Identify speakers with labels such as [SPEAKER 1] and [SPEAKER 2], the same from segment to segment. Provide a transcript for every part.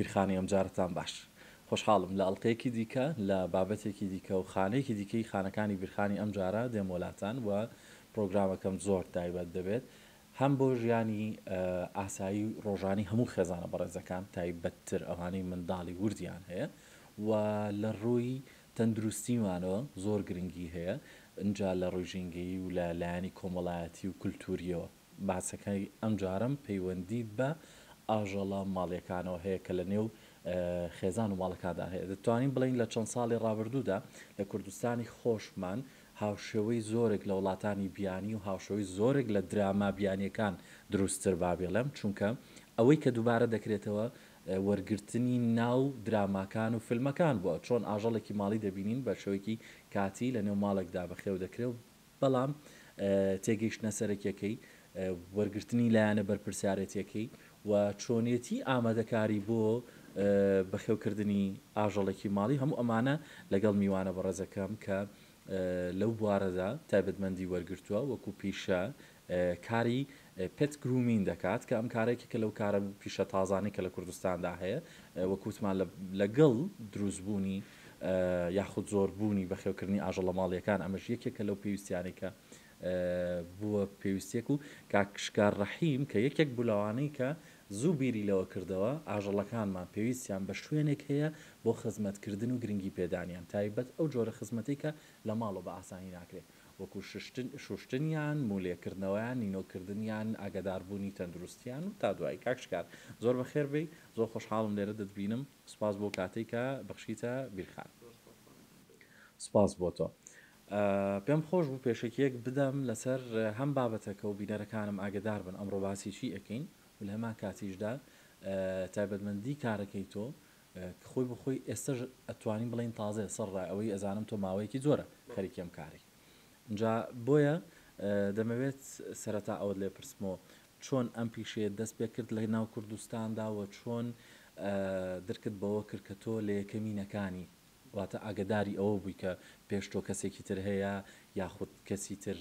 [SPEAKER 1] بیرخانی ئەمجارەتان باش. خۆشحاڵم لە ئەڵقەیەکی دیکە لە بابەتێکی دیکە و خانەیەکی دیکەی خانەکانی بیرخانی ئەمجارە دێم وەلاتان و پرۆگرامەکەم زۆر تایبەت دەبێت هەم بۆ ژیانی ئاسایی و ڕۆژانی هەموو خێزانە بەڕێزەکان تایبەتتر ئەوانەی منداڵی وردیان هەیە و لە ڕووی تەندروستیمانەوە زۆر گرنگی هەیە ئینجا لە ڕووی ژینگەیی و لە لایەنی کۆمەڵایەتی و کولتوورییەوە. باسەکەی ئەمجارەم پەیوەندی بە ئاژەڵە ماڵیەکانەوە هەیە کە لە نێو خێزان و ماڵەکاندا هەیە. دەتوانین بڵێین لە چەند ساڵی ڕابردوودا لە کوردستانی خۆشمان هاوشێوەی زۆرێک لە وڵاتانی بیانی و هاوشێوەی زۆرێک لە دراما بیانیەکان دروستتر با بێڵێم چونکە ئەوەی کە دووبارە دەکرێتەوە وەرگرتنی ناو دراماکان و فیلمەکان بووە چۆن ئاژەڵێکی ماڵی دەبینین بە شێوەیەکی کاتی لە نێو ماڵێکدا بەخێو دەکرێ و بەڵام تێگەیشتنە سەرەکیەکەی، وەرگرتنی لایەنە بەرپرسیارێتیەکەی و چۆنیەتی ئامادەکاری بۆ بەخێوکردنی ئاژەڵێکی ماڵی، هەموو ئەمانە لەگەڵ میوانە بەڕێزەکەم کە لەو بوارەدا تایبەتمەندی وەرگرتووە وەکو پیشە کاری Pet Grooming دەکات کە ئەم کارە یەکێکە لەو کارە پیشە تازانەی کە لە کوردستاندا هەیە وەکو وتمان لەگەڵ دروستبوونی یاخود زۆربوونی بەخێوکردنی ئاژەڵە ماڵییەکان ئەمەش یەکێکە لەو پێویستیانەی کە بووە پێویستیەک و کاک شکار ڕەحیم کە یەکێک بوو لەوانەی کە زوو بیری لەوە کردەوە ئاژەڵەکانمان پێویستیان بە شوێنێک هەیە بۆ خزمەتکردن و گرنگی پێدانیان تایبەت ئەو جۆرە خزمەتەی کە لە ماڵەوە بە ئاسانی ناکرێت وەکو ششتن شوشتنیان، موو لێکردنەوەیان، نینۆک کردنیان، ئاگاداربوونی تەندروستیان و تا دوایی. کاک شکار زۆر بەخێر بێی، زۆر خۆشحاڵم لێرە دەتبینم، سوپاس بۆ کاتەی کە بەخشیتە بیرخان. سوپاس بۆ تۆ. پێم خۆش بوو پێشەکییەک بدەم لەسەر هەم بابەتەکە و بینەرەکانم ئاگەدار بن ئەمڕۆ باسی چی ئەکەین و لە هەمان کاتیشدا تایبەتمەندی کارەکەی تۆ خۆی بۆ خۆی ئێستەش ئەتوانین بڵێین تازەیە سەرڕای ئەوەی ئەزانم تۆ ماوەیەکی زۆرە خەریکی ئەم کارەی جا بۆیە دەمەوێت سەرەتا ئەوەت لێ پرسمەوە چۆن ئەم پیشەیەت دەست پێ کرد لە ناو کوردستاندا و چۆن درکت بەوە کرد کە تۆ لە یەکەمینەکانی واتە ئاگەداری ئەوە بووی کە پێش تۆ کەسێکی تر هەیە یاخود کەسی تر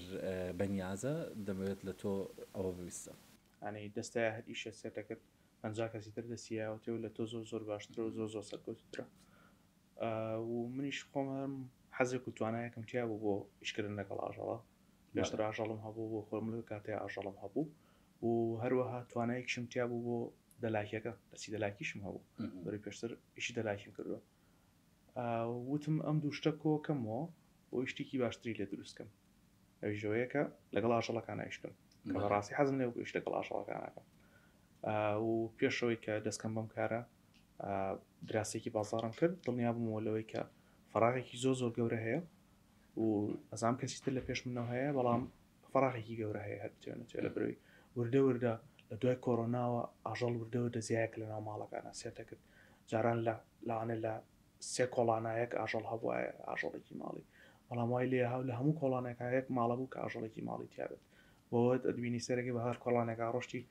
[SPEAKER 1] بەنیازە دەمەوێت لە تۆ ئەوە ببیستم.
[SPEAKER 2] یانی دەستەیە هەر ئیشە سێر دەکرد 50 کەسی تر دەستی یاوەتێ و لە تۆ زۆر زۆر باشترە و زۆر زۆر سەرکەوتووترە و منیش خۆم هەرم حەزێک و توانایەکم تیا بوو بۆ ئیشکردن لەگەڵ ئاژەڵە پێشتر ئاژەڵم هەبوو بۆ خۆم لەو کاتێ ئاژەڵم هەبوو و هەروەها توانایەکیشم تیا بوو بۆ دەلاکیەکە دەستی دەلاکیشم هەبوو بەری پێشتر ئیشی دەلاکیم کردووە وتم ئەم دوو شتە کۆکەمەوە بۆ شتێکی باشتری لێ دروستکەم ئەویش ئەوەیە کە لەگەڵ ئاژەڵەکان ئیش بکەم کە بەڕاستی حەزم لێ بوو ئیش لەگەڵ ئاژەڵەکانەکەم و پێشەوەی کە دەستکەم بەم کارە دراسێکی بازاڕم کرد دڵنیا بوومەوە لەوەی کە فەراغێکی زۆر زۆر گەورە هەیە و ئەزام کەسی تر لە پێش منەوە هەیە بەڵام فەراغێکی گەورە هەیە هەر بتوێنێت لە بروی وردە وردە لە دوای کۆرۆناوە ئاژەڵ وردە وردە زیایەک لە ناو ماڵەکانە سێتە کرد جاران لە لەوانێ لە سێ کۆڵانە یەک ئاژەڵ هەبوایە ئاژەڵێکی ماڵی بەڵام وای لێ هاو لە هەموو کۆڵانێکا یەک ماڵە بوو کە ئاژەڵێکی ماڵی تیابێت بۆوە ئەدبینی سەرەکی بە هەر کۆڵانێکا ڕۆشتی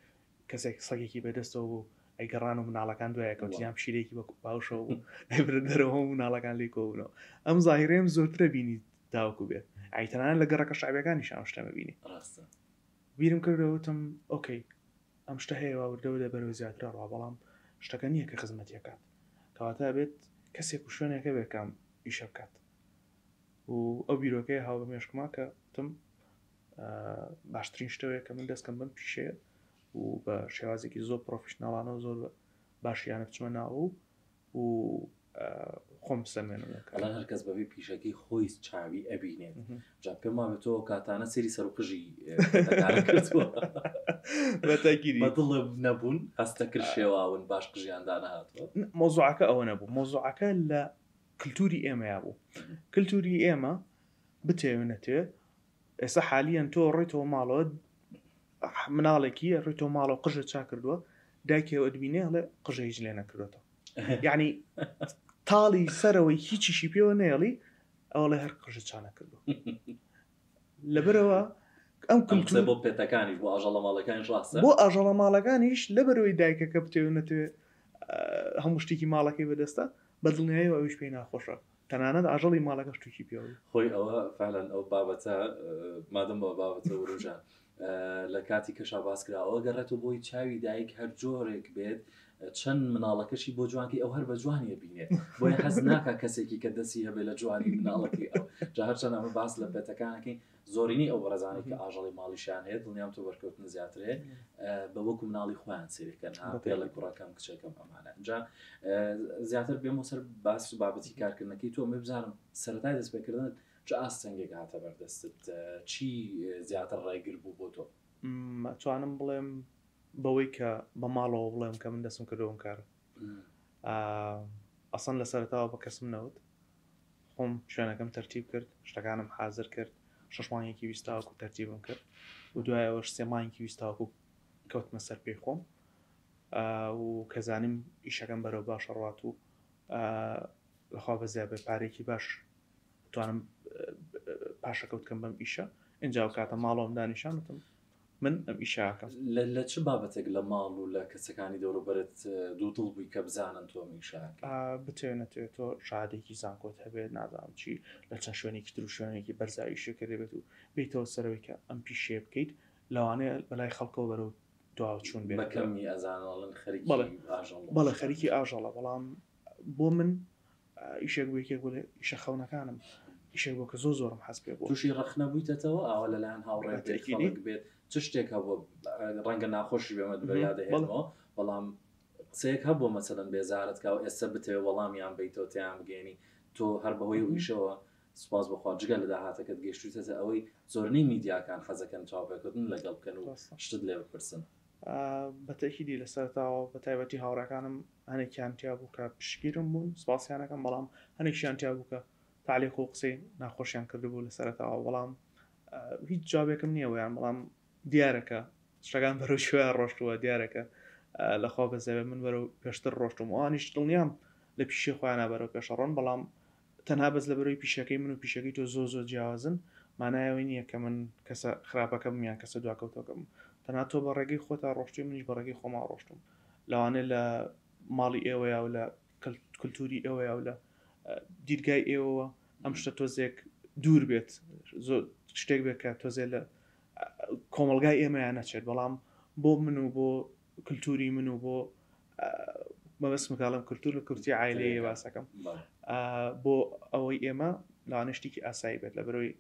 [SPEAKER 2] کەسێک سەگێکی بەدەستەوە بوو ئەیگەڕان و مناڵەکان دوای کەوتیان پشیلێکی بە باوشەوە بوو ئەیبرد دەرەوە و مناڵەکان لێی کۆبوونەوە ئەم زاهیرەیەم زۆرترە بینی تاوەکو بێت ئەی تەنانەت لە گەڕەکە شەعبیەکانیش ئەم شتەمە بینی
[SPEAKER 1] ڕاستە
[SPEAKER 2] بیرم کردەوە وتم ئۆکەی ئەم شتە هەیە وا وردە وردە بەرەو زیاترە ڕوا بەڵام شتەکە نییە کە خزمەتی ئەکات کەواتە ئەبێت کەسێک و شوێنێک هەبێت کە ئەم ئیشە بکات و ئەو بیرۆکەیە هاو بە مێشکما کە وتم باشترین شتەوەیە کە من دەستکەم بەم پیشەیە و بە شێوازێکی زۆر پرۆفیشناڵانە و زۆر باشیانە بچمە ناوە و و خۆم بسەلمێنم لەم کارە.
[SPEAKER 1] ئەڵێن هەرکەس بەبێ پیشەکەی خۆی چاوی ئەبینێت جا پێم وابێ تۆ ئەو کاتانە سەیری سەر و قژی پێتەکانت کردووە
[SPEAKER 2] بەتەکیری
[SPEAKER 1] بەدڵ نەبوون هەستە کرد شێواون باش قژیان دانەهاتووە
[SPEAKER 2] مۆزوعەکە ئەوە نەبوو مۆزوعەکە لە کللتوری ئێمەیا بوو کللتوری ئێمە بتەوێ نەتەوێ ئێستا حالیەن تۆ ڕۆیتەوە ماڵەوە مناڵێکی ڕۆیتەوە ماڵەوە قژە چا کردووە دایکەوە دبینێ ئەڵێ قژە هیچ لێ نەکردوێتەوە یعنی تاڵی سەرەوەی هیچیشی پێوە نێڵی ئەوڵێ هەر قژە چا نەکردو لەبەرەوە ئەم
[SPEAKER 1] کلتور بۆ پێتەکانیش بۆ ئاژەڵە ماڵەکانیش ڕاستە
[SPEAKER 2] بۆ ئاژەڵە ماڵەکانیش لەبەرەوەی دایکەکە بتەوێ نەتەوێ هەموو شتێکی ماڵەکەی بەدەستە بە دڵنیایەوە ئەویش پێی ناخۆشە تەنانەت ئاژەڵی ماڵەکەش تووشی پێوە
[SPEAKER 1] خۆی ئەوە فعلا ئەو بابەتە مادەم بە بابەتە وروژان لە کاتی کەشا باس کرا ئەوە گەڕێتەوە بۆی چاوی دایک هەر جۆرێک بێت. چەند مناڵەکەشی بۆ جوانکی ئەو هەر بە جوانی ئەبینێ بۆیە حەز ناکا کەسێکی کە دەستی هەبێ لە جوانی مناڵەکەی ئەو جا هەرچەند ئەمە باس لە پێتەکانەکەین زۆرینەی ئەو بەڕێزانەی کە ئاژەڵی ماڵیشیان هەیە دڵنیام تۆ بەرکەوتن زیاتر هەیە بە وەکو مناڵی خۆیان سەیرەکەن ها پێڵە کوڕەکەم کچەکەم ئەمانە جا زیاتر بێمە سەر باس و بابەتی کارکردنەکەی تۆ ئەمە بزانم سەرەتای دەستپێکردنت چ ئاستەنگێک هاتە بەردەستت چی زیاتر ڕێگر بوو بۆ تۆ؟
[SPEAKER 2] ئەتوانم بڵێم بەوەی کە بە ماڵەوە بڵێم کە من دەستم کردەوە ئەم کارە ئەسڵەن لە سەرەتاوە بە کەسم نەوت خۆم شوێنەکەم تەرتیب کرد شتەکانم حازر کرد شەش مانگێکی ویست تاوەکو تەرتیبم کرد و دوای ئەوەش سێ مانگێکی ویست تاوەکو کەوتمە سەر پێی خۆم و کە زانیم ئیشەکەم بەرەو باشە ڕوات و لەخوا بەزیا بێ پارێکی باش توانم پاشەکەوت کەم بەم ئیشە ئینجا و کاتە ماڵەوەم دانیشان وتم من ئەم ئیشە ئەکەم.
[SPEAKER 1] لە چ بابەتێک لە ماڵ و لە کەسەکانی دەوروبەرت دوودڵ بووی کە بزانن تۆ ئەم ئیشە ئەکەی؟
[SPEAKER 2] بتەوێ نەتەوێ تۆ شەهادەیەکی زانکۆت هەبێت نازانم چی لە چەند شوێنێکی تر و شوێنێکی بەرزا ئیشت کردبێت و بێیتەوە سەرەوەی کە ئەم پیشەیە بکەیت لەوانەیە بەلای خەڵکەوە بەرەو دواوەچوون بێت.
[SPEAKER 1] بە کەمی ئەزانن ئەڵێن خەریکی ئاژەڵ.
[SPEAKER 2] بەڵێ خەریکی ئاژەڵە بەڵام بۆ من ئیشێک بوو یەکێک بوو لە ئیشە خەونەکانم ئیشێک بوو کە زۆر زۆرم حەز پێ بوو.
[SPEAKER 1] تووشی ڕەخنە بوویتەتەوە ئاوا لەلایەن هاوڕێ بێت خەڵک بێت چ شتێک هەبووە ڕەنگە ناخۆشی بێمە بە یادەهێنەوە بەڵام قسەیەک هەبووە مەسەلەن بێزارت کا و ئێستا بتەوێ وەڵامیان بەیتەوە تێیان بگەێنی تۆ هەر بەهۆی ئەو ئیشەوە سوپاس بۆخوا جگە لە داهاتەکەت گەیشتوویتەتە ئەوەی زۆرنەی میدیاکان حەزەکەن چاوپێکەوتن لەگەڵ بکەن و شتت لێ بپرسن.
[SPEAKER 2] بە تەئکیدی لە سەرەتاوە بە تایبەتی هاوڕێکانم هەنێکیان تیا بوو کە پشتگیرم بوون سپاسیان ئەکەم بەڵام هەنێکیان تیا بوو کە تەعلیق و قسەی ناخۆشیان کردبوو لە سەرەتاوە بەڵام هیچ جوابێکم نییە بۆیان بەڵام دیارە کە شتەکان بەرەو شوێ ڕۆشتووە دیارە کە لەخوا بەزەوێ من بەرەو پێشتر ڕۆشتم ئەوانیش دڵنیام لە پیشەی خۆیانە بەرەو پێشەڕۆن بەڵام تەنها بەس لەبەرەوەی پیشەکەی من و پیشەکەی تۆ زۆر زۆر جیاوازن مانای ئەوەی نییە کە من کەسە خراپەکە بم یان کەسە دواکەوتوەکە بم تەنها تۆ بە ڕێگەی خۆتا ڕۆشتوی منیش بە ڕێگەی خۆما ڕۆشتوم لەوانەیە لە ماڵی ئێوەیا و لە کلتوری ئێوەیا و لە دیدگای ئێوەوە ئەم شتە تۆزێک دوور بێت زۆر شتێک بێت کە تۆزێ لە کۆمەڵگای ئێمەیان نەچێت بەڵام بۆ من و بۆ کلتوری من و بۆ مەبەستم کاڵم کلتور لە کورتی عیلەیە باسەکەم بۆ ئەوەی ئێمە لەوانە شتێکی ئاسایی بێت لە بەرەوەی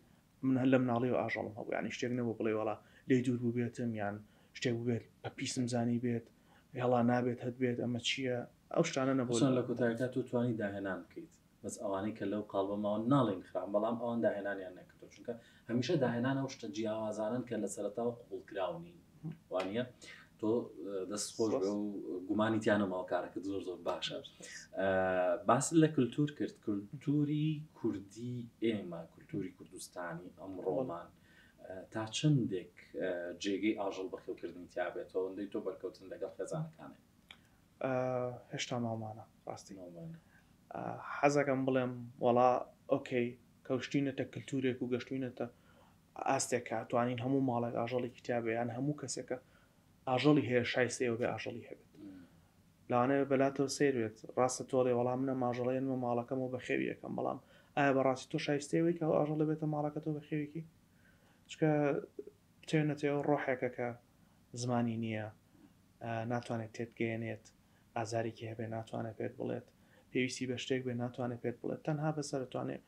[SPEAKER 2] من هەر لە مناڵی و ئاژەڵم هەبوو یانی شتێک نەبوو بڵێ وەڵا لێی دوور بووبێتم یان شتێک بووبێت بە پیسم زانی بێت هێڵا نابێت هەت بێت ئەمە چییە ئەو شتانە نەبوو
[SPEAKER 1] چۆن لە کۆتاییدا تۆ توانی داهێنان بکەیت بەس ئەوانەی کە لەو قاڵبە ماون ناڵێین خراپ بەڵام ئەوان داهێنانیان نەکردووە چونکە هەمیشە داهێنان ئەو شتە جیاوازانەن کە لە سەرەتاوە قبوڵکراو نین وانە تۆ دەست خۆش بێ و گومانی تیا نەماوە کارەکەت زۆر زۆر باشە باس لە کللتور کرد کللتوری کوردی ئێمە کللتوری کوردستانی ئەمڕۆمان تا چەندێک جێگەی ئاژەڵ بەخێوکردنی تیاابێتەوە ئەندەی تۆ بەرکەوتن لەگەڵ خێزانەکانێ
[SPEAKER 2] هێشتا ماومانە ڕاستی حەزەکەم بڵێم وەڵا ئۆکەی کەوشتینەتە کللتورێک و گەشتوینەتە ئاستێک کە توانین هەموو ماڵێک ئاژەڵێکی تیا بێ یان هەموو کەسێکە ئاژەڵی هەیە شایستەیەوە بێ ئاژەڵی هەبێت لەوانەیە بەلاتەوە سەیر بێت ڕاستە تۆڵێ وەڵام منە ماژەڵێنمە ماڵەکەمەوە بەخێوی یەکەم بەڵام ئایا بەڕاستی تۆ شایستەیەوەی کە ئەو ئاژەڵە بێتە ماڵەکەتەوە بەخێوێکی چکە بتەوێ نەتەوێ ڕۆحێکە کە زمانی نییە ناتوانێت تێتگەیەنێت ئازارێکی هەبێ ناتوانێت پێت بڵێت پێویستی بە شتێک بێ ناتوانێت پێت بڵێت تەنها بەسەر توانێت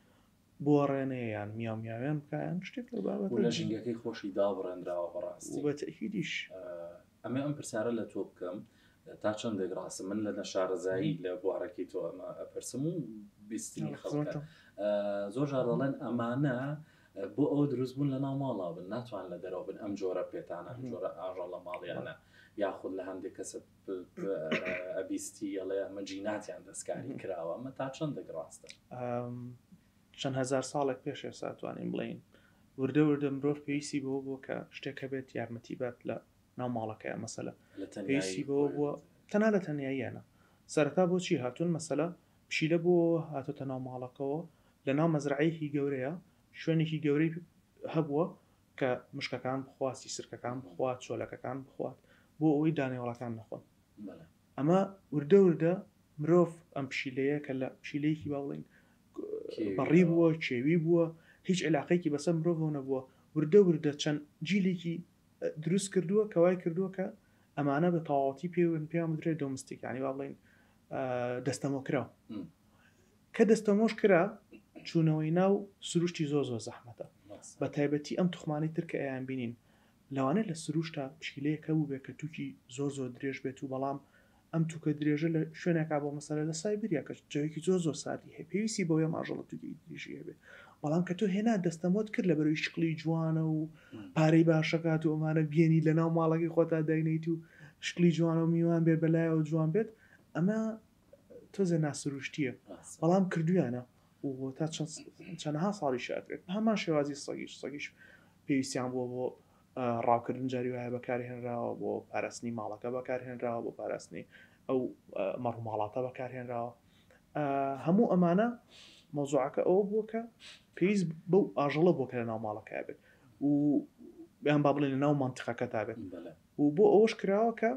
[SPEAKER 2] بوەڕێنێ یان میاو میاوێن بکا یان شتێک لەو بابەتە.
[SPEAKER 1] و لە ژینگەکەی خۆشی دابڕێنراوە بەڕاستی.
[SPEAKER 2] و بە تەئکیدیش.
[SPEAKER 1] ئەمێ ئەم پرسیارە لە تۆ بکەم تا چەندێک ڕاستە من لە نەشارەزایی لە بوارەکەی تۆ ئەمە ئەپرسم و بیستنی خەڵکە زۆر جار دەڵێن ئەمانە بۆ ئەوە دروست بوون لە ناو ماڵا بن ناتوان لە دەرەوە بن ئەم جۆرە پێتانە ئەم جۆرە ئاژەڵە ماڵیانە یاخود لە هەندێک کەسە ئەبیستی ئەڵێ ئەمە جیناتیان دەستکاری کراوە ئەمە تا چەندێک ڕاستە؟
[SPEAKER 2] چەند هەزار ساڵێک پێش ئێستا توانین بڵێین وردە وردە مرۆڤ پێویستی بەوە بووە کە شتێک هەبێت یارمەتی بات لە ناو ماڵەکەی مەسەلە پێویستی بەوە بووە تەنها لە تەنیاییانە سەرەتا بۆچی هاتوون مەسەلە پشیلە بۆ هاتۆتە ناو ماڵەکەوە لە ناو مەزرعەیەکی گەورەیە شوێنێکی گەورەی هەبووە کە مشکەکان بخوات، سیسرکەکان بخوات، چۆلەکەکان بخوات، بۆ ئەوەی دانەوێڵەکان نەخۆن. ئەمە وردە وردە مرۆڤ ئەم پشیلەیە کە لە پشیلەیەکی با بڵێین بەڕی بووە، کێوی بووە، هیچ عیلاقەیەکی بەسەر مرۆڤەوە نەبووە، وردە وردە چەند جیلێکی دروست کردووە کە وای کردووە کە ئەمانە بە تەواوەتی پێون پێیان بدرێت domestic ینی با بڵین دەستەمۆکراو کە دەستەمۆش کرا چوونەوەی ناو سروشتی زۆر زۆر زەحمەتە بە تایبەتی ئەم توخمانی تر کە ئەیان بینین لەوانەیە لە سروشتا پشیلەیەک هەبووبێت کە تووکی زۆر زۆر درێژ بێت و بەڵام ئەم تووکە درێژە لە شوێنێکا بۆ مەسەلە لە سایبریا کە جەوێکی زۆر زۆر ساردی هەیە پێویستی بەوەیە ئەم ئاژەڵە تووکی درێژی هەبێت بەڵام کە تۆ هێنا دەستەمۆت کرد لە بەرەوەی شکڵی جوانە و پارەی باشەکات و ئەمانە بێنی لە ناو ماڵەکەی خۆتا داینیت و شکلی جوانە و میوان بێت بەلایەوە جوان بێت ئەمە تۆزێ ناسروشتیە بەڵام کردویانە و تا چەندەها ساڵیش ئەکرێت بە هەمان شێوازی سەگیش سەگیش پێویستیان بووە بۆ ڕاوکردن جاری وایە بەکارهێنراوە بۆ پاراستنی ماڵەکە بەکارهێنراوە بۆ پاراستنی ئەو مەڕوماڵاتە بەکارهێنراوە هەموو ئەمانە مۆزوعەکە ئەوە بووە کە پێویست بەو ئاژەڵە بۆ کە لە ناو ماڵەکە بێت و یان با بڵێن لە ناو منتیقەکە تا بێت و بۆ ئەوەش کراوە کە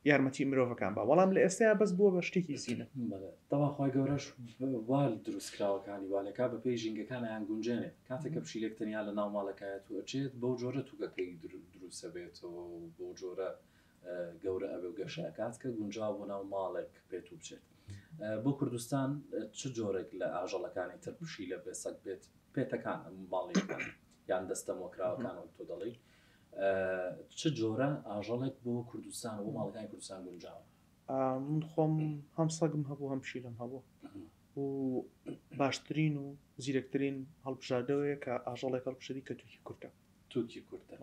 [SPEAKER 2] یارمەتی مرۆڤەکان با بەڵام لە ئێستایا بەس بووە بە شتێکی زینە.
[SPEAKER 1] بەڵێ تەبعەن خوای گەورەش وا دروستکراوەکانی وا لەکا بەپێی ژینگەکان ئەیانگونجێنێت کاتێک کە پشیلێک تەنیا لە ناو ماڵێکایەت و ئەچێت بەو جۆرە توکەکەی دروستەبێتەوە و بەو جۆرە گەورە ئەبێ و گەشە ئەکات کە گونجاو بۆ ناو ماڵێک بێت و بچێت بۆ کوردستان چ جۆرێک لە ئاژەڵەکانی تر پشیلە بێ سەگ بێت پێتەکان ماڵیەکان یان دەستەمۆکراوەکان وەک تۆ دەڵێی چ جۆرە ئاژەڵێک بۆ کوردستان و بۆ ماڵەکانی کوردستان گونجاوە؟
[SPEAKER 2] من خۆم هەم سەگم هەبوو هەم پشیلەم هەبوو و باشترین و زیرەکترین هەڵبژاردەوەیە کە ئاژەڵێک هەڵبژێری کە توکی کورتە.
[SPEAKER 1] توکی کورتە.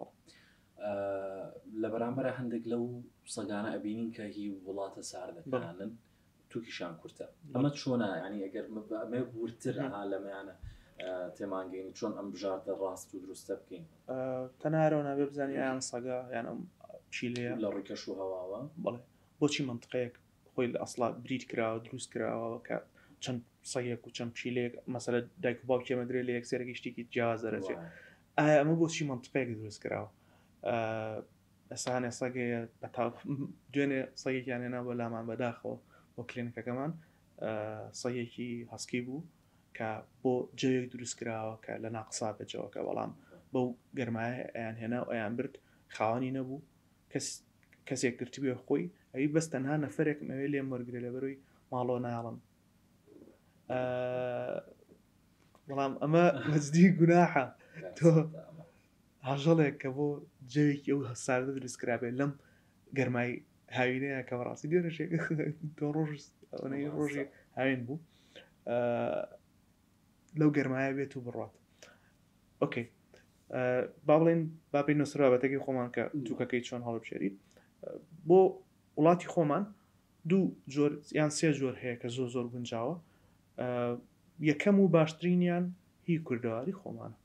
[SPEAKER 1] لە بەرامبەرە هەندێک لەو سەگانە ئەبینین کە هی وڵاتە ساردەکانن توکیشان کورتە ئەمە چۆنە ینی ئەگەر ئەمە وردتر ئەها لەمەیانە تێمانگەینی چۆن ئەم بژاردە ڕاست و دروستە بکەین
[SPEAKER 2] تەنارەوە نابێ بزانانی ئایان سەگە یان ئەم پشیلەیە
[SPEAKER 1] لە ڕووی کەش و هەواوە
[SPEAKER 2] بەڵێ بۆچی منطقەیەک خۆی لە ئەسڵا breed کراوە دروست کراوە کە چەند سەگێک و چەند پشیلەیەک مەسەلە دایک و باوکی ئەمە درێ لە یەک سەرەکی شتێکی جیاواز دەرەچێت ئایا ئەمە بۆچی منطقەیەک دروست کراوە ئێستا هەنێ سەگ هەیە بەتا دوێنێ سەگێکیان هێنا بۆ لامان بەداخەوە بۆ کلینکەکەمان سەگێکی هەسکی بوو کە بۆ جەوێک دروست کراوە کە لە ناقسا بێت جەوەکە بەڵام بەو گەرمایە ئەیان هێنا و ئەیان برد خاوەنی نەبوو کەس کەسێک گرتبێ خۆی ئەوی بەس تەنها نەفرێکم ئەوێ لێم وەرگێ لەبەرەوەی ماڵۆ ناڵم بەڵام ئەمە مەجدی گوناحە تۆ ئاژەڵێک کە بۆ جەوێکی ئەو ساردە دروست کرابێت لەم گەرمای هاوینەیە کە بەڕاستی دوێنێ تۆ ڕۆژ ئەوەنەی ڕۆژی هاوین بوو لەو گەرمایە بێت و بڕات okay با بڵێن با بینەوە سەر بابەتەکەی خۆمان کە توکەکەی چۆن هەڵبژێریت بۆ وڵاتی خۆمان دوو جۆر یان سێ جۆر هەیە کە زۆر زۆر گونجاوە یەکەم و باشترینیان هی کوردەواری خۆمانە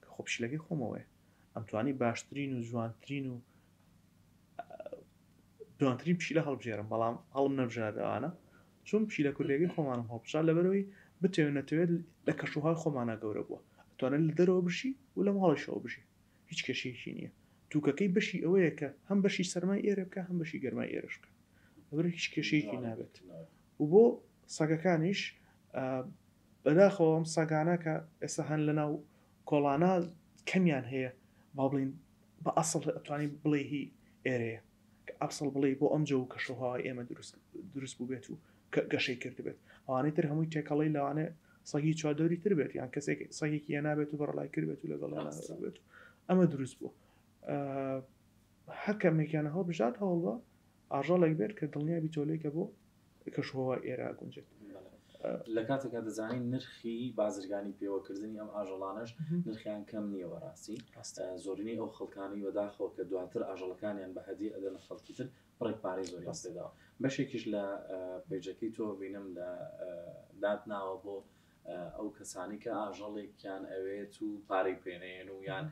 [SPEAKER 2] کە خۆ پشیلەکەی خۆمەوەیە ئەمتوانی باشترین و جوانترین و جوانترین پشیلە هەڵبژێرم بەڵام هەڵم نەبژاردەوانە چون پشیلە کوردەکەی خۆمانم هەڵبژارد لەبەرەوەی بتەوێت نەتەوێت لە کەشوهوای خۆمانە گەورە بووە ئەتوانێت لە دەرەوە بژی و لە ماڵیشەوە بژی هیچ کێشەیەکی نییە توکەکەی بەشی ئەوەیە کە هەم بەشی سەرمای ئێرە بکە هەم بەشی گەرمای ئێرەش بکە لەبەر هیچ کێشەیەکی نابێت و بۆ سەگەکانیش بەداخەوە ئەم سەگانە کە ئێستا هەن لەناو کۆڵانە کەمیان هەیە با بڵین بە ئەسڵ ئەتوانی بڵێ هی ئێرەیە کە ئەسڵ بڵێ بۆ ئەم جەو و کەشوهەوای ئێمە دروست دروست بوو بێت و گەشەی کردبێت ئەوانەی تر هەمووی تێکەڵی لەوانێ سەگی چواردەوری تر بێت یان کەسێک سەگێکی هێنابێت و بەڕەلای کردبێت و لەگەڵ بێت ئەمە دروست بوو هەر کەمێکیان هەڵبژارد هەوڵبە ئاژەڵێک بێت کە دڵنیا بیتەوە لێی کە بۆ کەشوهەوای ئێرە ئەگونجێت.
[SPEAKER 1] لە کاتێکا دەزانین نرخی بازرگانی پێوەکردنی ئەم ئاژەڵانەش نرخیان کەم نییە بەڕاستی زۆرینەی ئەو خەڵکانەی بەداخەوە کە دواتر ئاژەڵەکانیان بە هەدیە ئەدەنە خەڵکی تر بڕێک پارەی زۆریان پێداوە بەشێکیش لە پەیجەکەی تۆ بینم لە دات ناوە بۆ ئەو کەسانی کە ئاژەڵێکیان ئەوێت و پارەی پێنەیەن و یان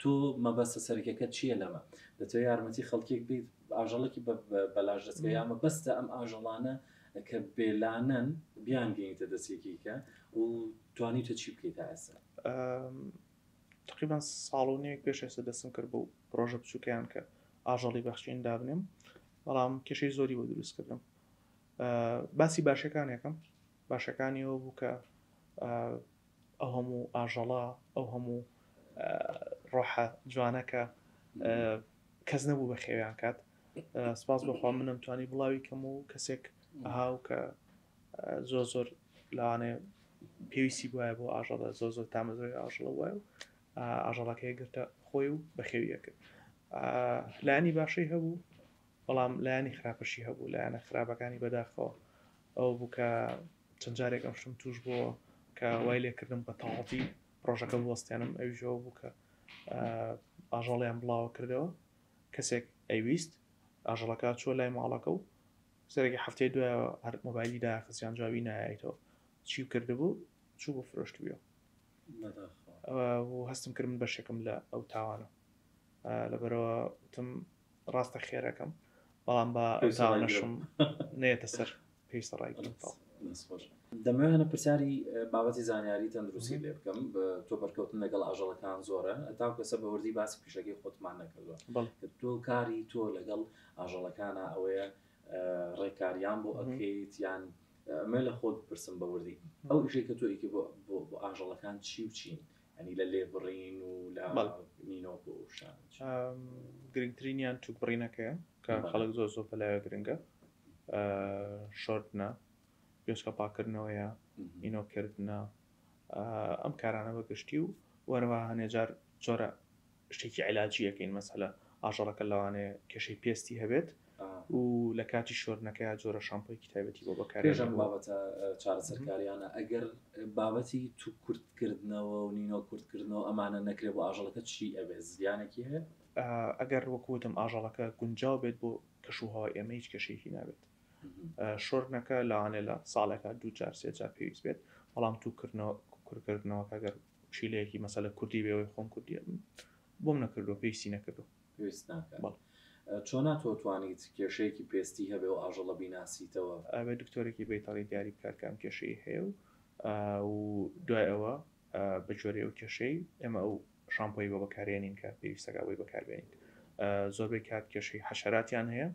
[SPEAKER 1] تۆ مەبەستە سەرەکیەکەت چییە لەمە؟ دەتەوێت یارمەتی خەڵکێک بیت ئاژەڵێکی بەلاش دەستکە یا مەبەستە ئەم ئاژەڵانە کە بێلانەن بیانگەینیتە دەستێکی کە و توانیتە چی بکەیت تا ئێستا؟
[SPEAKER 2] تقریبا ساڵ و نێک پێش ئێستا دەستم کرد بۆ پرۆژە بچووکەیان کە ئاژەڵی بەخشین دابنێم بەڵام کێشەی زۆری بۆ دروست کردم باسی باشەکانێکم باشەکانی ئەوە بوو کە ئەو هەموو ئاژەڵە ئەو هەموو ڕۆحە جوانە کە کەس نەبوو بە خێویان کات سپاس بەخوا منم توانی بڵاوی کەم و کەسێک هاو کە زۆر زۆر لەوانەیە پێویستی بواە بۆ ئاژەڵە زۆر زۆر تامەزرۆی ئاژەڵە وایە و ئاژەڵەکەی گرتە خۆی و بەخێویە کرد لایەنی باشەی هەبوو بەڵام لایەنی خراپەشی هەبوو لایەنە خراپەکانی بەداخەوە ئەو بوو کە چەند جارێک ئەم شتم توش بووە کە وای لێکردم بە تەواوی پرۆژەکە بوەستێنم ئەویشەوە بوو کە ئاژەڵیان بڵاوە کردەوە کەسێک ئەیویست ئاژەڵەکە چوە لای ماڵەکە و سەرێکی هەفتەی دوایەوە هەر مۆبایلی داخست یان جوابی نایایتەوە چی کردبوو چوو بۆ فرۆشتبیەوە و هەستم کرد من بەشێکم لە ئەو تاوانە لەبەرەوە وتم ڕاستە خێرەکەم بەڵام بە ئەو تاوانەشم نێتە سەر پێویستە ڕایگرم.
[SPEAKER 1] دەمەوێت هەنە پرسیاری بابەتی زانیاری تەندروستی لێ بکەم تۆ بەرکەوتن لەگەڵ ئاژەڵەکان زۆرە تاکو ئێستا بە وردی باسی پیشەکەی خۆتمان نەکردووە تۆ کاری تۆ لەگەڵ ئاژەڵەکانە ئەوەیە ڕێکاریان بۆ ئەکەیت یان ئەمە لە خۆت بپرسم بە وردی ئەو ئیشەی کە تۆ ئیکی بۆ بۆ ئاژەڵەکان چی و چین ئەنی لە لێبڕین و لە نینۆک و شان
[SPEAKER 2] گرنگترینیان توک بڕینەکەیە کە خەڵک زۆر زۆر بەلایە گرنگە شۆردنە گوێچکە پاکردنەوەیە ئینۆکردنە ئەم کارانە بە گشتی و وەرەوە هەنێجار جۆرە شتێکی عیلاجی ئەکەین مەسەلە ئاژەڵەکە لەوانەیە کێشەی پێستی هەبێت و لە کاتی شۆردنەکەیا جۆرە شامپۆیەکی تایبەتی بۆ بەکارێن
[SPEAKER 1] پێش ئەم بابەتە چارەسەرکاریانە ئەگەر بابەتی تو کورتکردنەوە و نینۆ کورتکردنەوە ئەمانە نەکرێ بۆ ئاژەڵەکە چی ئەبێ زیانێکی هەیە؟
[SPEAKER 2] ئەگەر وەکو وتم ئاژەڵەکە گونجاو بێت بۆ کەش و هەوای ئێمە هیچ کێشەیەکی نابێت شۆردنەکە لەوانەیە لە ساڵێکا دوو جار سێ جار پێویست بێت بەڵام توکردنەوە کورتکردنەوەکە گەر پشیلەیەکی مەسەلە کوردی بێ ئەوەی خۆم کوردیە بۆم نەکردووە پێویستی نەکردووە.
[SPEAKER 1] پێویست ناکات. بەڵێ. چۆنا تۆ توانیت کێشەیەکی پێستی هەبێ و ئاژەڵە بیناسیتەوە؟
[SPEAKER 2] ئەبێ دکتۆرێکی بەیتەڕی دیاری بکات کە ئەم کێشەی هەیە و و دوای ئەوە بە جۆرەی ئەو کێشەی ئێمە ئەو شامپۆی بۆ بەکارێنین کە پێویستەکە بۆی بەکاربێنین زۆربەی کات کێشەی حەشەراتیان هەیە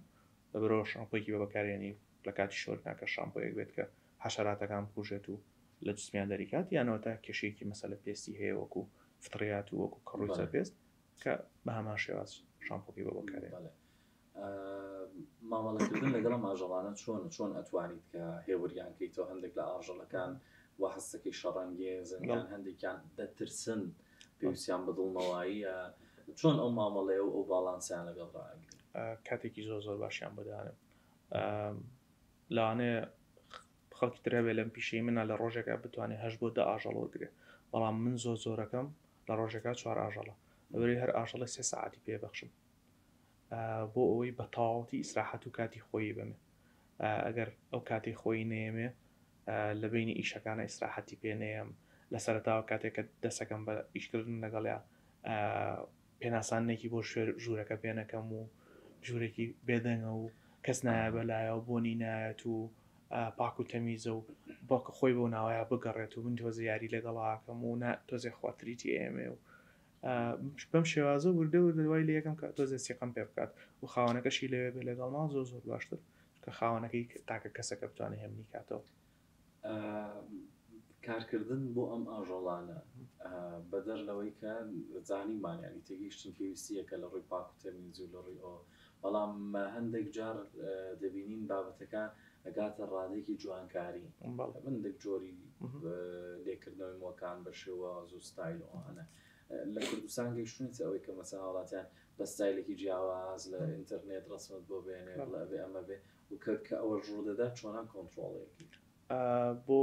[SPEAKER 2] لەبەرەوە شامپۆیەکی بە بەکارێنی لە کاتی شۆردنا کە شامپۆیەک بێت کە حەشەراتەکان بکوژێت و لە جسمیان دەریکات یان ئەوەتا کێشەیەکی مەسەلە پێستی هەیە وەکو فطریات و وەکو کەڕووی سەر پێست کە بە هەمان شێواز شامپۆکەی بۆ بەکارێ.
[SPEAKER 1] بەڵێ مامەڵەکردن لەگەڵ ئەم ئاژەڵانە چۆنە چۆن ئەتوانیت کە هێوریان کەیتەوە هەندێک لە ئاژەڵەکان وا هەستەکەی شەڕەنگێزن یان هەندێکیان دەترسن پێویستیان بە دڵنەواییە چۆن ئەو مامەڵەیە و ئەو باڵانسیان لەگەڵ ڕائەگری؟
[SPEAKER 2] کاتێکی زۆر زۆر باشیان بۆ دانێم لەوانەیە خەڵکی تر هەبێ لەم پیشەی منا لە ڕۆژێکا بتوانێ هەشت بۆ دە ئاژەڵ وەرگرێ بەڵام من زۆر زۆرەکەم لە ڕۆژێکا چوار ئاژەڵە لەبەرئەوەی هەر ئاژەڵێک سێ سەعاتی پێ بەخشم بۆ ئەوەی بە تەواوەتی ئیسراحەت و کاتی خۆی بەمێ ئەگەر ئەو کاتی خۆی نەیەمێ لە بینی ئیشەکانە ئیسراحەتی پێ نەیەم لە سەرەتاوە کاتێک کە دەسەکەم بە ئیشکردن لەگەڵیا پێناساندنێکی بۆ ژوورەکە پێ نەکەم و ژوورێکی بێدەنگە و کەس نایە بەلایەوە بۆنی نایەت و پاک و تەمیزە و باکە خۆی بۆ ناوەیە بگەڕێت و من تۆزێ یاری لەگەڵاکەم و نا تۆزێ خواتریتی ئێمێ و بەم شێوازە وردە وردە وای لە یەکەم کە تۆزێ سیقەم پێ بکات و خاوەنەکەشی لەوێ بێ لەگەڵما زۆر زۆر باشتر کە خاوەنەکەی تاکە کەسەکە بتوانێت هێمنی کاتەوە.
[SPEAKER 1] کارکردن بۆ ئەم ئاژەڵانە بەدەر لەوەی کە زانیمان یانی تێگەیشتن پێویستیەکە لە ڕووی پاک و تەمیز و لە ڕووی ئەوە بەڵام هەندێک جار دەبینین بابەتەکە ئەگاتە ڕادێکی جوانکاری هەندێک جۆری لێکردنەوەی موەکان بە شێواز و ستایل و ئەوانە لە کوردستان گەیشتونیتە ئەوەی کە مەسەن هاوڵاتیان بە ستایلێکی جیاواز لە ئینتەرنێت ڕەسمت بۆ بێنێ بڵێ ئەبێ ئەمە بێ و کە کە ئەوەش ڕوودەدات چۆنا کۆنتڕۆڵی ئەکەیت؟
[SPEAKER 2] بۆ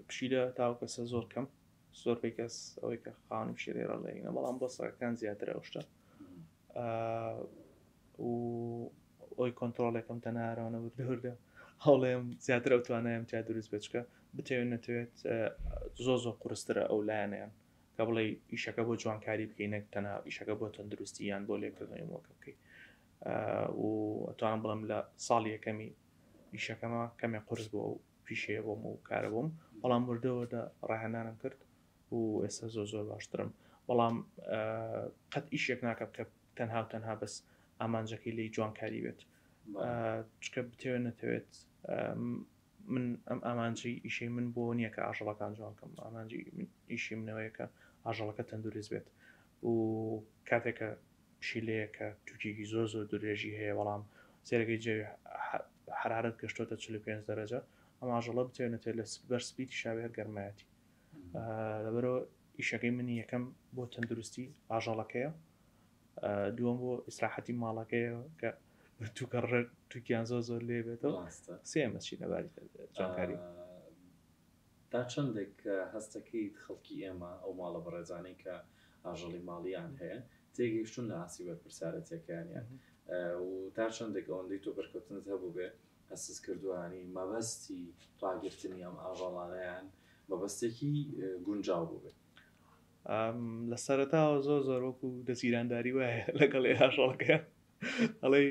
[SPEAKER 2] پشیلە تاوەکو ئێستا زۆر کەم زۆربەی کەس ئەوەی کە خاوەنی پشیلەی ڕەڵێینە بەڵام بۆ سەگەکان زیاترە ئەو شتە و ئەوی کۆنتترۆلێکم تەنارەوەە وردە وردە هەوڵێم زیاتر ئەو توانایم تیا دروست بێت چکە بتەوێت نەتەوێت زۆ زۆر قورسترە ئەو لایەنیان کە بڵێ ئیشەکە بۆ جوانکاری بکەی نەک تەنها ئیشەکە بۆ تەندروستی یان بۆ لێکردنەوەی مۆکە بکەی و ئەتوانم بڵێم لە ساڵی یەکەمی ئیشەکەمە کەمێ قورس بوو ئەو پیشەیە بۆم و کارە بۆم بەڵام وردە وردە ڕاهێنانم کرد و ئێستا زۆر زۆر باشترم بەڵام قەت ئیشێک ناکەم کە تەنها و تەنها بەس ئامانجەکەی لی جوانکاری بێت چکە بتەوێت نەتەوێت من ئەم ئامانجی ئیشەی من بۆ نییە کە ئاژەڵەکان جوان کەم ئامانجی ئیشی منەوەیە کە ئاژەڵەکە تەندروست بێت و کاتێکە پشیلەیە کە توکێکی زۆر زۆر درێژی هەیە بەڵام سێرەکەی جێ حرارەت گەشتۆتە 45 دەرەجە ئەم ئاژەڵە بتوێنێتێ لە بەر سپیتی شاوێ هەر گەرمایەتی لەبەرەوە ئیشەکەی من یەکەم بۆ تەندروستی ئاژەڵەکەیە دووەم بۆ ئیسراحەتی ماڵەکەیە کە توکە توکیان زۆر زۆر لێ بێتەوە سێمە چی لەباری جوانکاری
[SPEAKER 1] تا چەندێک هەستەکەیت خەڵکی ئێمە ئەو ماڵە بەڕێزانەی کە ئاژەڵی ماڵیان هەیە تێگەیشتوون لە ئاستی بەرپرسیارەتیەکەیانیان و تا چەندێک ئەوەندەی تۆ بەرکەوتنت هەبووبێ هەستت کردووە ینی مەبەستی ڕاگرتنی ئەم ئاژەڵانەیان مەبەستێکی گونجاو بووبێ؟
[SPEAKER 2] لە سەرەتاوە زۆر زۆر وەکو دەزیرانداری وایە لەگەڵ ئاژەڵەکەیان ئەڵێی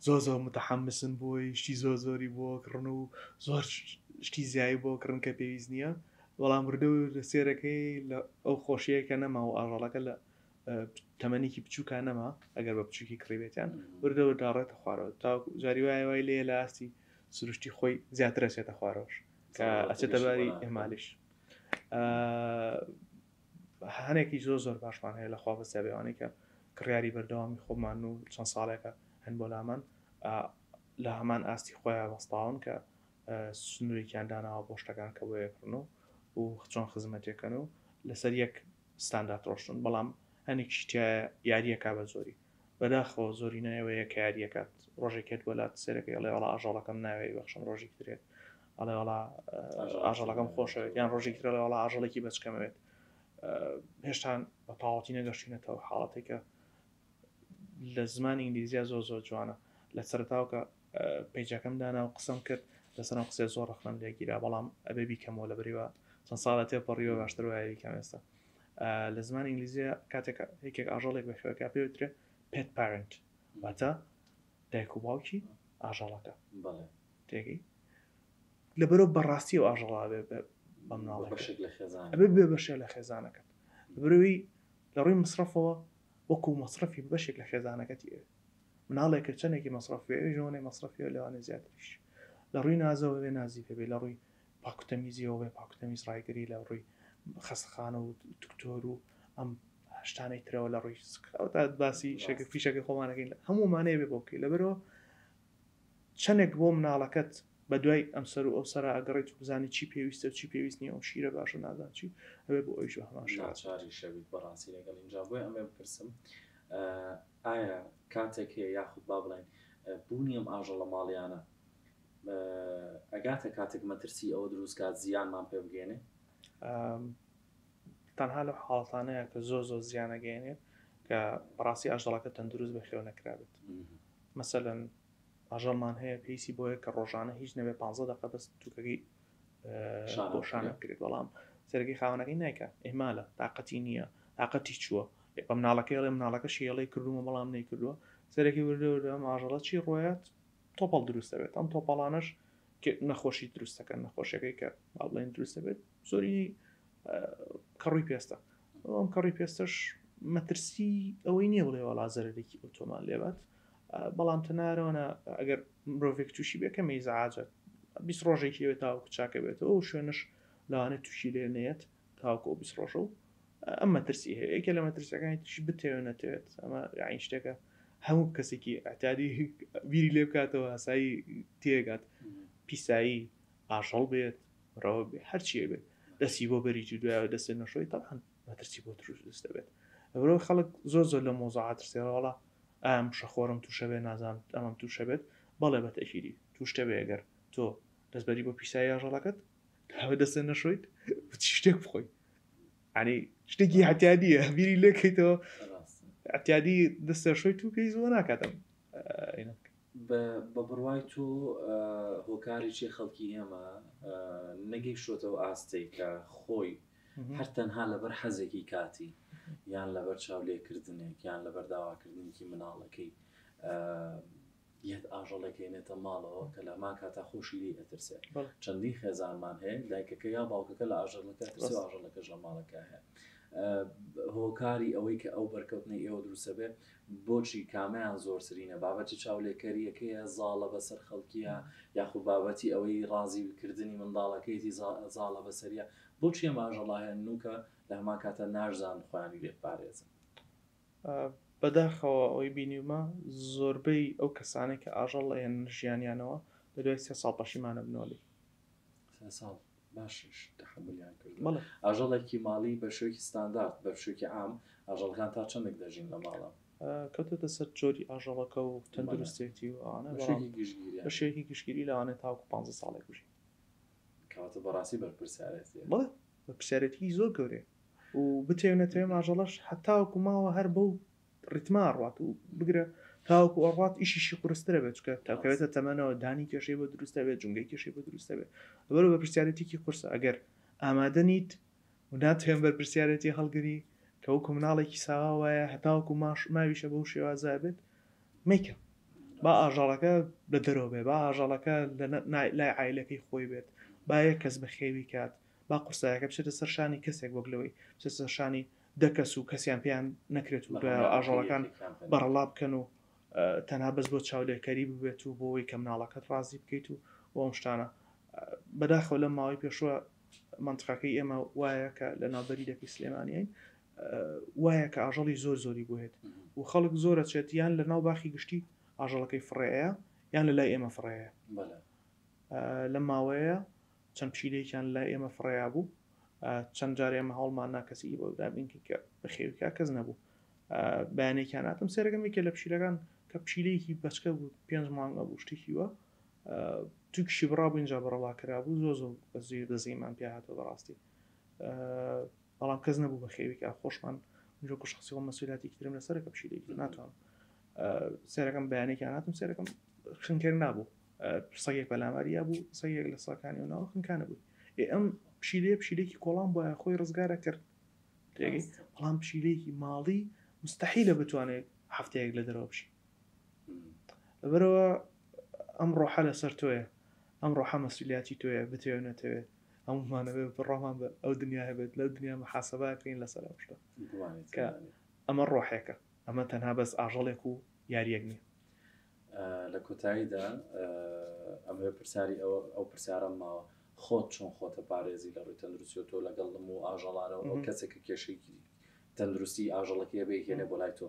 [SPEAKER 2] زۆر زۆر متحمسن بۆی شتی زۆر زۆری بۆ کڕن و زۆر شتی زیایی بۆ کڕن کە پێویست نییە بەڵام وردە وردە سێرەکەی لە ئەو خۆشیەیە کە نەما و ئاژەڵەکە لە تەمەنێکی بچووکە نەما ئەگەر بە بچووکی کڕیبێتیان وردە وردە ڕێتە خوارەوە تا جاری وایە وای لێ لە ئاستی سروشتی خۆی زیاتر ئەچێتە خوارەوەش کە ئەچێتە باری ئێمالیش هەنێکی زۆر زۆر باشمان هەیە لەخوا بەسیا بێوانەی کە کڕیاری بەردەوامی خۆمان و چەند ساڵێکە هەن بۆ لامان لە هەمان ئاستی خۆیان وەستاون کە سنوورێکیان داناوە بۆ شتەکان کە بۆ یەکڕن و و چۆن خزمەتێکەن و لەسەر یەک ستاندارد ڕۆشتن بەڵام هەنێکیش تیایە یاریەکە بە زۆری بەداخەوە زۆرینە ئەوەیە کە یاریەکات ڕۆژێک هێت بۆ لات سێرەکەی ئەڵێ وەڵا ئاژەڵەکەم ناوێ بەخشم ڕۆژێکی ترێت ئەڵێ وەڵا ئاژەڵەکەم خۆشەوێت یان ڕۆژێکی تر ئەڵێ وەڵا ئاژەڵێکی بەچکەمەوێت هێشتان بە تەواوەتی نەگەشتینەتەوە حاڵەتێک کە لە زمانی ئینگلیزیا زۆر زۆر جوانە لە سەرتاوە کە پەیجەکەم دانا و قسەم کرد لەسەر ئەم قسەیە زۆر ڕەخنەم لێگیرا بەڵام ئەبێ بیکەمەوە لە بەریوە چەند ساڵە تێپەڕیوە باشتر وایە بیکەم ئێستا لە زمانی ئینگلیزیە کاتێک یەکێک ئاژەڵێک بەخێوەکە پێ وترێ پێت پارنت واتە دایک و باوکی ئاژەڵەکە تێگەی لەبەرەوە بەڕاستی و ئاژەڵا بێ بە مناڵ
[SPEAKER 1] بەشێک لە خێزان
[SPEAKER 2] ئەبێ بێ بەشێک لە خێزانەکەت لەبەرەوەی لە ڕووی مصرفەوە وەکو مصرفی بەشێک لە خێزانەکەتی ئەوێ مناڵێکە چەندێکی مصرفی ئەویش ئەوەنەی مصرفیە لەوانەیە زیاتریش لە ڕووی نازەوە بێ نازی پێ بێ لە ڕووی پاکوتەمیزیەوە بێ پاکوتەمیز ڕایگری لە ڕووی خەستەخانە و دکتۆر و ئەم شتانەی ترەوە لە ڕووی تا باسی شەکە فیشەکە خۆمانەکەین هەموومانەیە بێ بۆ بکەی لەبەرەوە چەندێک بۆ مناڵەکەت بە دوای ئەم سەر و ئەو سەرا ئەگەڕێیت و بزانی چی پێویستە و چی پێویست نییە ئەو شیرە باشە نازانم چی ئەبێ بۆ ئەویش بە هەمان شێوە.
[SPEAKER 1] ناچاریش ئەبیت بەڕاستی لەگەڵ ئینجا بۆیە ئەمەوێ بپرسم ئایا کاتێک هەیە یاخود با بڵێین بوونی ئەم ئاژەڵە ماڵیانە ئەگاتە کاتێک مەترسی ئەوە دروست کات زیانمان پێ بگەێنێ؟
[SPEAKER 2] تەنها لەو حاڵەتانەیە کە زۆر زۆر زیان ئەگەیەنێت کە بەڕاستی ئاژەڵەکە تەندروست بەخێو نەکرابێت مەسەلەن ئاژەڵمان هەیە پێویستی بۆیە کە ڕۆژانە هیچ نەبێ پ دقە بەس توکەکەی بۆ شانە بکرێت بەڵام سەرەکەی خاوەنەکەی نایکە ئیهمالە تااقەتی نییە تااقەتی چووە بە مناڵەکەی ئەڵێ مناڵەکەشی ئەڵێ کردومە بەڵام نەیکردووە سەرەکی وردە وردە ئەم ئاژەڵە چی ڕۆیات تۆپەڵ دروست دەبێت ئەم تۆپەڵانەش نەخۆشی دروست دەکەن نەخۆشیەکەی کە با بڵێن دروست دەبێت زۆری کەڕووی پێستە ئەم کەڕی پێستەش مەترسی ئەوەی نییە بڵێ وەڵا زەرەرێکی ئەوتۆمان لێبات بەڵام تەنارەوەە ئەگەر مرۆڤێک تووشی بێ کەمە ئیزعاجە 20 ڕۆژێکی ئەوێ تاوەکو چاکە بێتەوە و شوێنش لەوانەیە تووشی لێ نەیەت تاوەکو ئەو 20 ڕۆژە و ئەم مەترسی هەیە یەکێ لە مەترسیەکانی تریش بتەوێت نەتەوێت ئەمە یاین شتێکە هەموو کەسێکی ئەتادی بیری لێ بکاتەوە ئاسایی تێگات پیسایی ئاژەڵ بێت مرۆڤ بێت هەرچیە بێت دەستی بۆ بەری دوایەوە دەستێ نەشۆی تەبعەن مەترسی بۆ دروست دەبێت لەبەرئەوەی خەڵک زۆر زۆر لە مۆزوعات ترسێ وەڵا ئایا مشەخۆرم تووشە بێ نازانم ئەمەم تووشە بێت بەڵێ بە تەکیدی تووشتە بێ گەر تۆ دەستبەری بۆ پیسایی ئاژەڵەکەت داوە دەستێ نەشۆیت چی شتێک بخۆی ینی شتێکی اعتیادیە بیری لێکەیتەوە اعتیادی دەستێ شۆیت و پێی زۆر ناکاتم
[SPEAKER 1] بە بڕوای تۆ هۆکاری چیە خەڵکی ئێمە نەگەیشتۆتەوە ئاستەی کە خۆی هەر تەنها لەبەر حەزێکی کاتی یان لەبەر چاولێکردنێک یان لەبەر داواکردنێکی مناڵەکەی یەت ئاژەڵێک هێنێتە ماڵەوە کە لە هەمان کاتا خۆشی لێی ئەترسێ چەندین خێزانمان هەیە دایکەکە یا باوکەکە لە ئاژەڵەکە ترسێ و ئاژەڵەکەش لە ماڵەکە هەیە هۆکاری ئەوەی کە ئەو بەرکەوتنەی ئێوە دروستە بێ بۆچی کامیان زۆرترینە بابەتی چاولێکەریەکەیە زاڵە بەسەر خەڵکیە یاخود بابەتی ئەوەی ڕازی کردنی منداڵەکەیتی زاڵە بەسەریە بۆچی ئەم ئاژەڵە هەن نوکە لە هەمان کاتە ناشزان خۆیانی لێ بپارێزن؟
[SPEAKER 2] بەداخەوە ئەوەی بینیومە زۆربەی ئەو کەسانەی کە ئاژەڵ ئەهێننە ژیانیانەوە لە دوای سێ ساڵ پەشیمان ئەبنەوە لێی.
[SPEAKER 1] سێ ساڵ باشیش تەحەمولیان کردووە. بەڵێ. ئاژەڵێکی ماڵی بە شێوەیەکی ستاندارد بە شێوەیەکی عام ئاژەڵەکان تا چەندێک دەژین لە ماڵە؟
[SPEAKER 2] کەوتۆتە سەر جۆری ئاژەڵەکە و تەندروستێتی و ئەوانە
[SPEAKER 1] بە شێوەیەکی گشتگیری
[SPEAKER 2] بە شێوەیەکی گشتگیری لەوانەیە تاوەکو پانزە ساڵێک بژی.
[SPEAKER 1] کەواتە بەڕاستی بەرپرسیارێتیە.
[SPEAKER 2] بەڵێ بەرپرسیارێتیی زۆر گەورەیە. و بتەوێ نەتەوێ ماژەڵەش هەتاوەکو ماوە هەر بەو ڕیتما ئەڕوات و بگرە تاوەکو ئەڕوات ئیشیشی قورسترە بێت چکە تاکەوێتە تەمەنەوە دانی کێشەی بۆ دروستە بێت جونگەی کێشەی بۆ دروستە بێت لەبەرەوە بەرپرسیارێتیکی قورسە ئەگەر ئامادە نیت و ناتوێن بەرپرسیارێتی هەڵگری کە وەکو مناڵێکی ساوا وایە هەتاوەکو ماش ماویشە بەو شێوازە بێت مەیکە با ئاژەڵەکە لە دەرەوە بێ با ئاژەڵەکە لە لای عایلەکەی خۆی بێت با یەک کەس بەخێوی کات با قورسایەکە بچێتە سەر شانی کەسێک وەک لەوەی بچێتە سەر شانی دە کەس و کەسیان پێیان نەکرێت و دوای ئاژەڵەکان بەڕەڵا بکەن و تەنها بەس بۆ چاولێکەری ببێت و بۆ ئەوەی کە مناڵەکەت ڕازی بکەیت و بۆ ئەم شتانە بەداخەوە لەم ماوەی پێشوە منطقەکەی ئێمە وایە کە لە ناوبەری دەکەی سلێمانیین وایە کە ئاژەڵی زۆر زۆری بۆ هێت و خەڵک زۆرە چێت یان لە ناو باخی گشتی ئاژەڵەکەی فڕەیە یان لە لای ئێمە فڕەیە لەم ماوەیە چەند پشیلەیەکیان لای ئێمە فڕێیابوو چەند جار ئێمە هەوڵمان نا کەسی بۆ دابین کە بەخێوی کا کەس نەبوو بەیانێکیان هاتم سێرەکەم یەکێ لە پشیلەکان کە پشیلەیەکی بەچکە بوو پێنج مانگە بوو شتێکی وە توکشی بڕا بوو اینجا بەڕەڵا کرابوو زۆ زۆ بەزوی بەزیمان پێ هاتەوە بەڕاستی بەڵام کەس نەبوو بەخێوی کا خۆشمان وەکو شخصی خۆم مەسئولیاتێکی ترم لەسەرە کە پشیلەیەکی ناتوانم سێرەکەم بەیانێکیان هاتم سێرەکەم خنکێک نابوو سەگێک پەلاماری یابوو سەگێک لە سەکانی و ناوە خنکانە بووی ئێ ئەم پشیلەیە پشیلێکی کۆڵان بۆیە خۆی ڕزگارە کرد تێگەی بەڵام پشیلێکی ماڵی مستحیلە بتوانێت هەفتەیەک لە دەرەوە بشی لەبەرەوە ئەم ڕۆحە لەسەر تۆیە ئەم ڕۆحە مەسولیاتی تۆیە بتەوێت نەتەوێت هەموومانەوێت بڕۆمان بە ئەو دنیا هەبێت لەو دنیا محاسبەکەین لەسەر ئەو شتە کە ئەمە ڕۆحێکە ئەمە تەنها بەس ئاژەڵێک و یاریەک نییە
[SPEAKER 1] لە کۆتاییدا ئەمەوێ پرسیاری ئەو پرسیارەم ماوە خۆت چۆن خۆتە پارێزی لە ڕووی تەندروستیەوە تۆ لەگەڵ لم و ئاژەڵانەوە ئەو کەسێک کە کێشەی تەندروستی ئاژەڵەکەی هەبێ هێنێ بۆ لای تۆ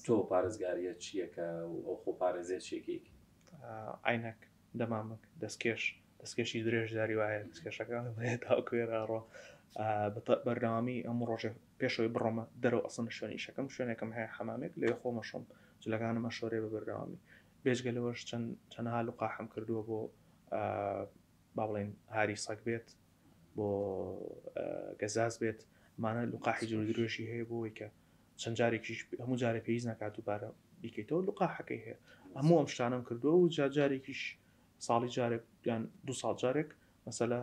[SPEAKER 1] تۆ پارێزگاریە چییەکە و ئەو خۆ پارێزیە چیەکەی
[SPEAKER 2] عینەک دەمامک دەستکێش دەستکێشی درێژ جاری وایە دەستکێشەکان تاکوێرا ڕۆ بەردەوامی ئەم ڕۆژە پێشەوەی بڕۆمە دەرەوە ئەسڵەن لە شوێنی ئیشەکەم شوێنێکم هەیە حەمامێک لەوێ خۆم ئەشۆم جلەکانم ئەشۆرێ بە بەردەوامی بێجگە لەوەش چەند چەنەها لقاحم کردووە بۆ با بڵێین هاری سەگ بێت بۆ گەزاز بێت ئەمانە لقاحی جۆر درێژی هەیە بۆ ئەوەی کە چەند جارێکیش هەموو جارێ پێویست ناکات دووبارە بیکەیتەوە لقاحەکەی هەیە هەموو ئەم شتانەم کردووە و جا جارێکیش ساڵی جارێک یان دو ساڵ جارێک مەسەلە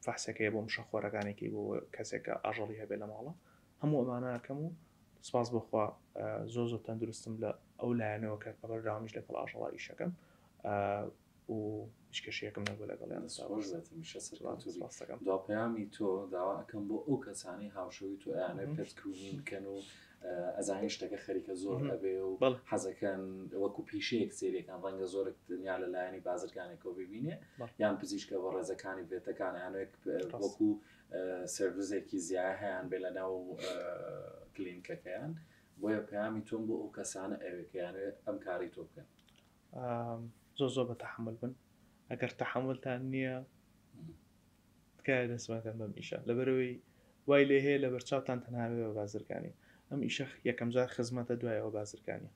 [SPEAKER 2] فەحسەکەیە بۆ مشەخۆرەکانێکی بۆ کەسێک کە ئاژەڵی هەبێ لە ماڵە هەموو ئەمانە ئەکەم و سپاس بۆخوا زۆر زۆر تەندروستم لە ئەو لایەنەوە کە بەبەردەوامیش لەگەڵ ئاژەڵا ئیشەکەم و هیچ کێشەیەکم نەبوو لەگەڵیان
[SPEAKER 1] خۆش بێت هەمیشە سەرکەوتوو بی. دوا پەیامی تۆ داوا ئەکەم بۆ ئەو کەسانەی هاوشێوەی تۆ ئەیانەوێت pet grooming بکەن و ئەزانین شتەکە خەریکە زۆر ئەبێ و حەزەکەن وەکو پیشەیەک سێریەکان ڕەنگە زۆرێک دنیا لە لایەنی بازرگانێکەوە ببینێ یان پزیشکە بە ڕێزەکانی vet ەکان یانێک وەکو service ێکی زیایە هەیان بێ لە ناو کلینکەکەیان بۆیە پەیامی تۆم بۆ ئەو کەسانە ئەوێ کە یانەوێت ئەم کاری تۆ بکەن
[SPEAKER 2] زۆر زۆر بە تەحمل بن ئەگەر تەحملتان نییە تکایە دەست مەکەن بەم ئیشە لەبەرەوەی وای لێ هەیە لەبەر چاوتان تەنها بێ بە بازرگانی ئەم ئیشە یەکەم جار خزمەتە دوایەوە بازرگانی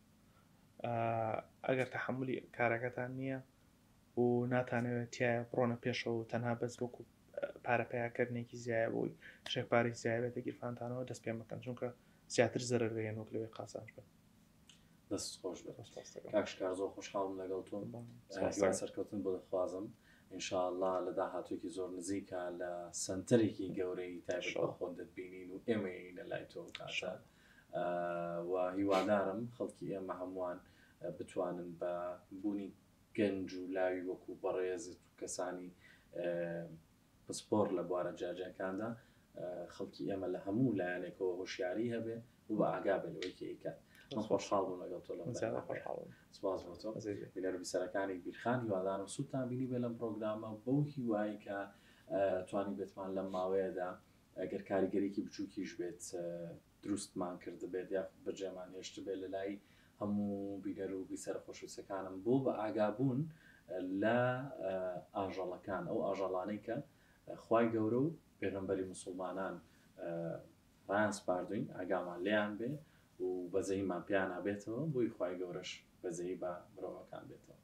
[SPEAKER 2] ئەگەر تەحملی کارەکەتان نییە و ناتانەوێت تایە بڕۆنە پێشەوە و تەنها بەس وەکو پارە پیاکردنێکی زیایە بۆی شێک پارەی زیایە بێتە گیرفانتانەوە دەست پێ مەکەن چونکە زیاتر زەرەر دەگەن وەک لەوەی قازانج بن.
[SPEAKER 1] دەست خۆش بێت کاک شکار زۆر خۆشحاڵم لەگەڵ تۆم هیوای سەرکەوتن بۆ دەخوازم ئینشاءاللە لە داهاتوویەکی زۆر نزیکە لە سەنتەرێکی گەورەی تایبەت بە خۆت دەتبینین و ئێمە یەینە لای تۆ کاتە و هیوادارم خەڵکی ئێمە هەمووان بتوانن بە بوونی گەنج و لاوی وەکو بەڕێزت و کەسانی پسپۆڕ لە بوارە جیاجیاکاندا خەڵکی ئێمە لە هەموو لایەنێکەوە هۆشیاری هەبێ و بە ئاگا بێ لەوەی کە ئەیکات. من خۆشحاڵ بووم لەگەڵ تۆ لەم بەرنامەیە. سپاس بۆ تۆ. بینەر و بیسەرەکانی بیرخان هیوادارم سوودتان بینیبێ لەم پرۆگرامە بەو هیوای کە توانیبێتمان لەم ماوەیەدا گەر کاریگەریی بچووکیش بێت. دروستمان کردبێت یاخود بەجێمان هێشتبێت لە لای هەموو بینەر و بیسەرە خۆشەویستەکانم بۆ بە ئاگابوون لە ئاژەڵەکان ئەو ئاژەڵانەی کە خوای گەورە و پێغەمبەری موسڵمانان ڕایان سپاردوین ئاگامان لێیان بێ و بەزەییمان پێیانا بێتەوە بۆی خوای گەورەش بەزەیی بە مرۆڤەکان بێتەوە.